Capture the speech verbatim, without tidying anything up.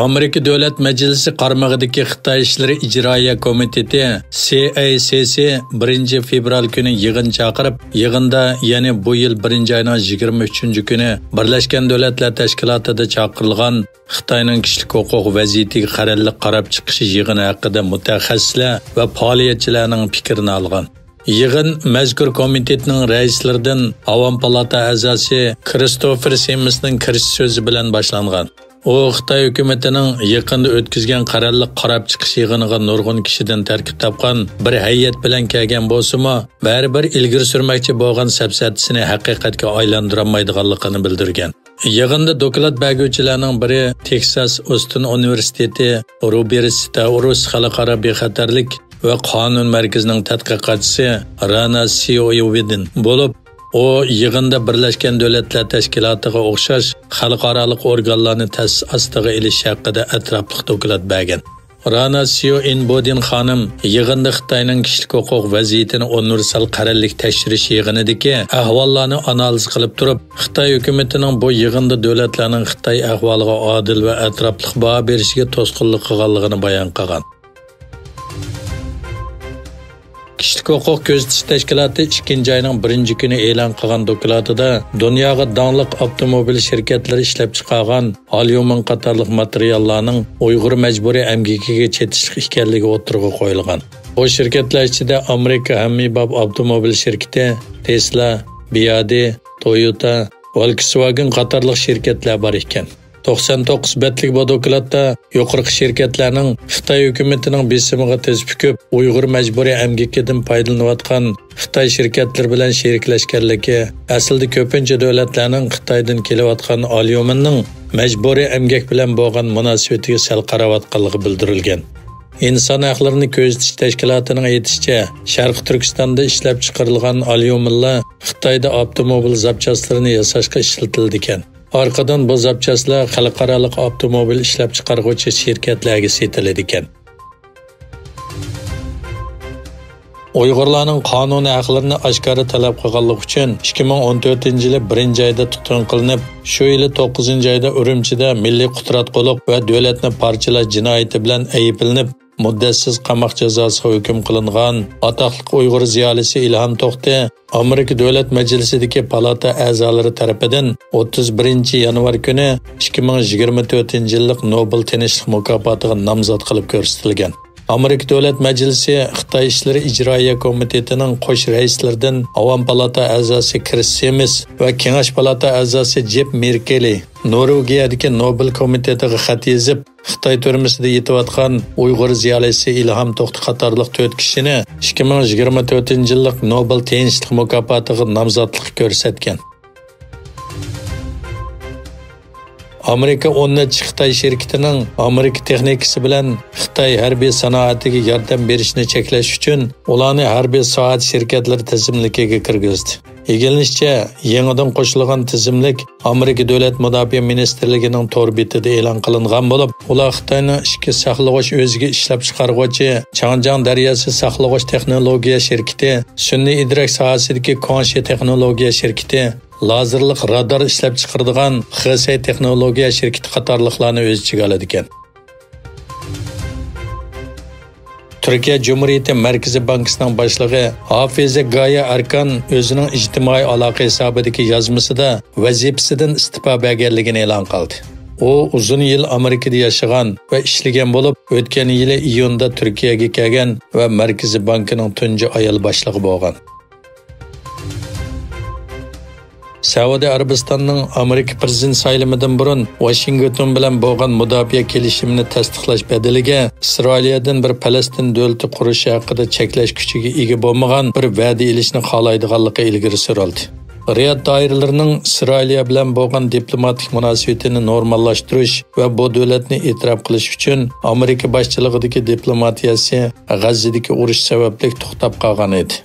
ئامېرىكا دۆلەت مەجلىسى قارمىقىدىكى خىتاي ئىشلىرى ئىجرائىيە كومىتېتى، سى ئەي سى سى، بىرىنچى فېۋرال كۈنى يىغىن چاقىرىپ، يىغىندا يەنى بۇ يىل بىرىنچى ئاينىڭ يىگىرمە ئۈچىنچى كۈنى بىرلەشكەن دۆلەتلەر تەشكىلاتىدا چاقىرىلغان خىتاينىڭ كىشىلىك ھوقۇق ۋەزىيىتىگە قەرەللىك قاراپ چىقىش يىغىنى ھەققىدە مۇتەخەسسىسلەر ۋە پائالىيەتچىلەرنىڭ پىكرىنى ئالغان. يىغىن مەزكۇر كومىتېتنىڭ رەئىسلىرىدىن ئاۋام پالاتا ئەزاسى كىرىستوفېر سىمىسنىڭ كىرىش سۆزى بىلەن باشلانغان. ئۇ خىتاي ھۆكۈمىتىنىڭ يېقىندا ئۆتكۈزگەن قەرەللىك قاراپ چىقىش يىغىنىغا نۇرغۇن كىشىدىن تەركىب تاپقان بىر ھەيئەت بىلەن كەلگەن بولسىمۇ، بەرىبىر ئىلگىرى سۈرمەكچى بولغان سەپسەتىسىنى ھەقىقەتكە ئايلاندۇرالمايدىغانلىقىنى بىلدۈرگەن. يىغىندا دوكلات بەرگۈچىلەرنىڭ بىرى تېكساس ئوستىن ئۇنىۋېرسىتېتى روبېرت ستاۋروس خەلقئارا بىخەتەرلىك ۋە قانۇن مەركىزىنىڭ تەتقىقاتچىسى رانا سيويۋىدىن بولۇپ، ئۇ يىغىندا بىرلەشكەن دۆلەتلەر تەشكىلاتىغا ئوخشاش خەلقئارالىق ئورگانلارنى تەسىس ئاستىغا ئېلىش ھەققىدە ئەتراپلىق دوكلات بەرگەن. رانا سيو ئىنبودىن خانىم يىغىندا خىتاينىڭ كىشىلىك ھوقۇق ۋەزىيىتىنى ئۇنىۋېرسال قەرەللىك تەكشۈرۈش يىغىنىدىكى ئەھۋاللارنى ئانالىز قىلىپ تۇرۇپ، خىتاي ھۆكۈمىتىنىڭ بۇ يىغىندا دۆلەتلەرنىڭ خىتاي ئەھۋالىغا ئادىل ۋە ئەتراپلىق باھا بېرىشىگە توسقۇنلۇق قىلغانلىقىنى بايان قىلغان. كىشىلىك ھوقۇق كۆزىتىش تەشكىلاتى ئىككىنچى ئاينىڭ بىرىنچى كۈنى ئېلان قىلغان دوكلاتىدا دۇنياغا داڭلىق ئاپتوموبىل شىركەتلىرى ئىشلەپچىقارغان ئاليۇمىن قاتارلىق ماتېرىياللارنىڭ ئۇيغۇر مەجبۇرىي ئەمگىكىگە چېتىشلىق ئىكەنلىكى ئوتتۇرىغا قويۇلغان. بۇ شىركەتلەر ئىچىدە ئامېرىكا ھەممىباب ئاپتوموبىل شىركىتى، تېسلا، بىيادى، تويوتا، ۋولكسۋاگېن قاتارلىق شىركەتلەر بار ئىكەن. توقسان توققۇز بەتلىك بۇ دوكلاتتا يۇقىرىقى شىركەتلەرنىڭ خىتاي ھۆكۈمىتىنىڭ بېسىمىغا تىز پۈكۈپ، ئۇيغۇر مەجبۇرىي ئەمگىكىدىن پايدىلىنىۋاتقان خىتاي شىركەتلىرى بىلەن شېرىكلەشكەنلىكى، ئەسلىدە كۆپىنچە دۆلەتلەرنىڭ خىتايدىن كېلىۋاتقان ئاليۇمىننىڭ مەجبۇرىي ئەمگەك بىلەن بولغان مۇناسىۋىتىگە سەل قاراۋاتقانلىقى بىلدۈرۈلگەن. ئىنسان ھەقلىرىنى كۆزىتىش تەشكىلاتىنىڭ ئېيتىشىچە، شەرقىي تۈركىستاندا ئىشلەپچىقىرىلغان ئاليۇمىنلار خىتايدا ئاپتوموبىل زاپچاسلىرىنى ياساشقا ئىشلىتىلىدىكەن. ئارقىدىن بۇ زاپچاسلار خەلقئارالىق ئاپتوموبىل ئىشلەپچىقارغۇچى شىركەتلەرگە سېتىلىدىكەن. ئۇيغۇرلارنىڭ قانۇنىي ھەقلىرىنى ئاشكارا تەلەپ قىلغانلىقى ئۈچۈن ئىككى مىڭ ئون تۆتىنچى يىلى بىرىنچى ئايدا تۇتقۇن قىلىنىپ، شۇ يىلى توققۇزىنچى ئايدا ئۈرۈمچىدە مىللىي قۇتراتقۇلۇق ۋە دۆلەتنى پارچىلاش جىنايىتى بىلەن ئەيىبلىنىپ، مۇددەتسىز قاماق جازاسىغا ھۆكۈم قىلىنغان ئاتاقلىق ئۇيغۇر زىيالىيسى ئىلھام توختى ئامېرىكا دۆلەت مەجلىسىدىكى پالاتا ئەزالىرى تەرىپىدىن ئوتتۇز بىرىنچى يانۋار كۈنى ئىككى مىڭ يىگىرمە تۆتىنچى يىللىق نوبېل تىنچلىق مۇكاپاتىغا نامزات قىلىپ كۆرسىتىلگەن. ئامېرىكا دۆلەت مەجلىسى خىتاي ئىشلىرى ئىجرائىيە كومىتېتىنىڭ قوش رەئىسلىرىدىن ئاۋام پالاتا ئەزاسى كرىس سىمىس ۋە كېڭەش پالاتا ئەزاسى جېپ مېركېلى نورۋېگىيەدىكى نوبېل كومىتېتىغا خەت يېزىپ، خىتاي تۈرمىسىدە يېتىۋاتقان ئۇيغۇر زىيالىيسى ئىلھام توختى قاتارلىق تۆت كىشىنى ئىككى مىڭ يىگىرمە تۆتىنچى يىللىق نوبېل تىنچلىق مۇكاپاتىغا نامزاتلىققا كۆرسەتكەن. ئامېرىكا ئون نەچچە خىتاي شىركىتىنىڭ ئامېرىكا تېخنىكىسى بىلەن خىتاي ھەربىي سانائىتىگە ياردەم بېرىشىنى چەكلەش ئۈچۈن، ئۇلارنى ھەربىي سائەت شىركەتلىرى تىزىملىكىگە كىرگۈزدى. ئىگىلىنىشىچە، يېڭىدىن قوشۇلغان تىزىملىك ئامېرىكا دۆلەت مۇداپىئە مىنىستىرلىكىنىڭ تور بېتىدە ئېلان قىلىنغان بولۇپ، ئۇلار خىتاينىڭ ئىچكى ساقلىغۇچ ئۆزىگە ئىشلەپچىقارغۇچى، چاڭجياڭ دەرياسى ساقلىغۇچ تېخنولوگىيە شىركىتى، سۈنئىي ئىدراك ساھەسىدىكى كۇاڭشى تېخنولوگىيە شىركىتى، لازېرلىق رادار ئىشلەپچىقىرىدىغان خېسەي تېخنولوگىيە شىركىتى قاتارلىقلارنى ئۆز ئىچىگە ئالىدىكەن. تۈركىيە جۇمھۇرىيىتى مەركىزىي بانكىسىنىڭ باشلىقى ھافىزە گايا ئەركان ئۆزىنىڭ ئىجتىمائىي ئالاقە ھېسابىدىكى يازمىسىدا ۋەزىپىسىدىن ئىستېپا بەرگەنلىكىنى ئېلان قىلدى. ئۇ ئۇزۇن يىل ئامېرىكىدا ياشىغان ۋە ئىشلىگەن بولۇپ، ئۆتكەن يىلى ئىيۇندا تۈركىيەگە كەلگەن ۋە مەركىزىي بانكىنىڭ تۇنجى ئايال باشلىقى بولغان. سەئۇدى ئەرەبىستاننىڭ ئامېرىكا پىرېزىدېنت سايلىمىدىن بۇرۇن ۋاشىنگتون بىلەن بولغان مۇداپىئە كېلىشىمىنى تەستىقلاش بەدىلىگە ئىسرائىلىيەدىن بىر پەلەستىن دۆلىتى قۇرۇشى ھەققىدە چەكلەش كۈچىگە ئىگە بولمىغان بىر ۋەدە ئېلىشنى خالايدىغانلىقى ئىلگىرى سۈرۈلدى. رىياد دائىرىلىرىنىڭ ئىسرائىلىيە بىلەن بولغان دىپلوماتىك مۇناسىۋىتىنى نورماللاشتۇرۇش ۋە بۇ دۆلەتنى ئېتىراپ قىلىش ئۈچۈن ئامېرىكا باشچىلىقىدىكى دىپلوماتىيەسى غەززىدىكى ئۇرۇش سەۋەبلىك توختاپ قالغان ئىدى.